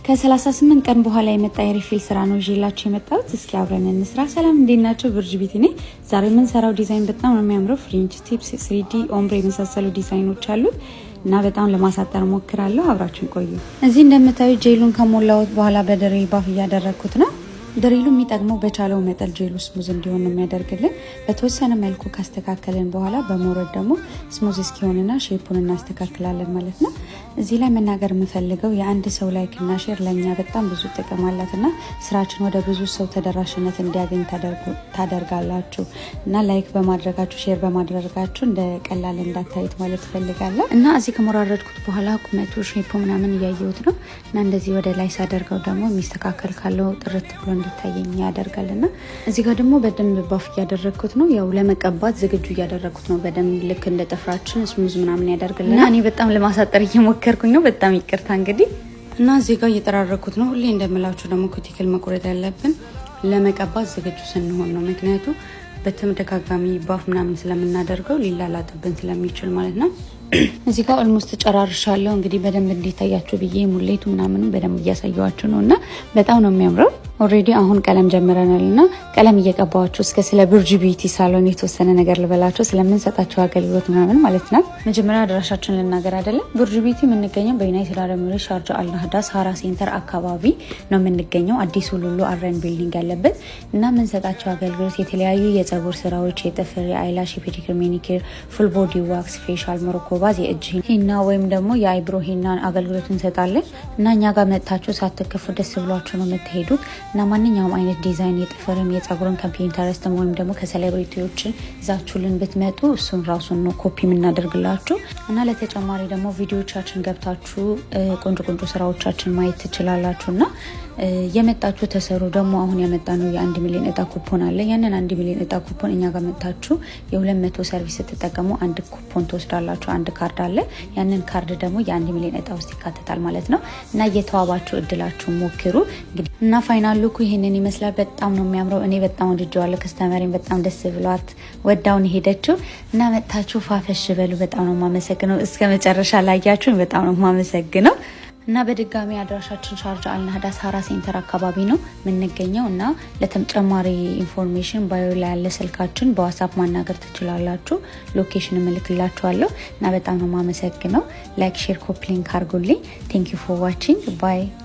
ከ38 ቀን በኋላ የመጣ የ refill ስራ ነው ይዤላችሁ የመጣሁት። እስኪ አብረን እንስራ። ሰላም፣ እንዴት ናችሁ? ብርጅ ቤቲ ነኝ። ዛሬ የምንሰራው ዲዛይን በጣም ነው የሚያምረው። French tips፣ 3D፣ ombre የመሳሰሉ ዲዛይኖች አሉት እና በጣም ለማሳጠር ሞክራለሁ። አብራችሁን ቆዩ። እዚህ እንደምታዩ ጄሉን ከሞላሁት በኋላ በ drill buff እያደረግኩት ነው። Drill ኡ የሚጠቅመው በቻለው መጠን ጄሉ smooth እንዲሆን ነው የሚያደርግልን። በተወሰነ መልኩ ካስተካከልን በኋላ በሞረድ ደግሞ smooth እስኪሆንና shape ኡን እናስተካክላለን ማለት ነው። እዚህ ላይ መናገር የምፈልገው የአንድ ሰው like እና share ለእኛ በጣም ብዙ ጥቅም አላት እና ስራችን ወደ ብዙ ሰው ተደራሽነት እንዲያገኝ ታደርጋላችሁ እና like በማድረጋችሁ፣ share በማድረጋችሁ እንደ ቀላል እንዳታዩት ማለት እፈልጋለሁ። እና እዚህ ከሞራረድኩት በኋላ ቁመቱ፣ shape ኡ ምናምን እያየሁት ነው እና እንደዚህ ወደ ላይ ሳደርገው ደግሞ የሚስተካከል ካለው ጥርት ብሎ እንዲታየኝ ያደርጋል። እና እዚህ ጋር ደግሞ በደንብ buff እያደረግኩት ነው። ያው ለመቀባት ዝግጁ እያደረግኩት ነው። በደንብ ልክ እንደ ጥፍራችን smooth ምናምን ያደርግልናል። እና እኔ በጣም ለማሳጠር እየሞከርኩኝ ነው። በጣም ይቅርታ እንግዲህ። እና እዚህ ጋር እየጠራረኩት ነው። ሁሌ እንደምላችሁ ደግሞ cuticle መቁረጥ ያለብን ለመቀባት ዝግጁ ስንሆን ነው። ምክንያቱ በተደጋጋሚ buff ምናምን ስለምናደርገው ሊላላጥብን ስለሚችል ማለት ነው። እዚህ ጋር almost ጨራርሻለሁ። እንግዲህ በደንብ እንዲታያችሁ ብዬ ሙሌቱ ምናምኑ በደንብ እያሳየዋችሁ ነው እና በጣም ነው የሚያምረው። Already አሁን ቀለም ጀምረናል እና ቀለም እየቀባዋችሁ እስከ ስለ ብርጅ Beauty Salon የተወሰነ ነገር ልበላችሁ፣ ስለምንሰጣቸው አገልግሎት ምናምን ማለት ነው። መጀመሪያ አድራሻችን ልናገር አይደለም። ብርጅ Beauty የምንገኘው በዩናይትድ አረብ ኤሚሬትስ ሻርጃ አልናህዳ ሳራ ሴንተር አካባቢ ነው የምንገኘው፣ አዲሱ ሉሉ አረን building ያለበት። እና የምንሰጣቸው አገልግሎት የተለያዩ የጸጉር ስራዎች፣ የጥፍር፣ የ eyelash፣ የ pedicure፣ manicure፣ full body wax፣ facial፣ ሞሮኮ bath፣ የእጅ ሂና ወይም ደግሞ የ eyebrow ሂና አገልግሎት እንሰጣለን። እና እኛ ጋር መጥታችሁ ሳትከፉ ደስ ብሏችሁ ነው የምትሄዱት። እና ማንኛውም አይነት ዲዛይን የጥፍርም የጸጉርን ከ Pinterest ም ወይም ደግሞ ከ celebrity ዎችን ይዛችሁልን ብትመጡ እሱን ራሱን ነው ኮፒ የምናደርግላችሁ። እና ለተጨማሪ ደግሞ ቪዲዮቻችን ገብታችሁ ቆንጆ ቆንጆ ስራዎቻችን ማየት ትችላላችሁ። እና የመጣችሁ ተሰሩ። ደግሞ አሁን ያመጣነው የ1 ሚሊዮን እጣ ኩፖን አለ። ያንን 1 ሚሊዮን እጣ ኩፖን እኛ ጋር መጣችሁ የ200 service ስትጠቀሙ አንድ ኩፖን ትወስዳላችሁ። አንድ ካርድ አለ። ያንን ካርድ ደግሞ የ1 ሚሊዮን እጣ ውስጥ ይካተታል ማለት ነው። እና እየተዋባችሁ እድላችሁ ሞክሩ። እና final look ኡ ይህንን ይመስላል። በጣም ነው የሚያምረው። እኔ በጣም ወድጀዋለሁ። Customer ኤን በጣም ደስ ብሏት ወዳውን ሄደችው። እና መጥታችሁ ፏፈሽ በሉ። በጣም ነው የማመሰግነው። እስከ መጨረሻ ላያችሁን በጣም ነው የማመሰግነው። እና በድጋሚ አድራሻችን ሻርጃ አልናህዳ ሳራ ሴንተር አካባቢ ነው የምንገኘው። እና ለተጨማሪ information bio ላይ ያለ ስልካችን በ WhatsApp ማናገር ትችላላችሁ። Location እልክላችኋለሁ። እና በጣም ነው የማመሰግነው። Like፣ share፣ copy link አድርጉልኝ። Thank you for watching, bye.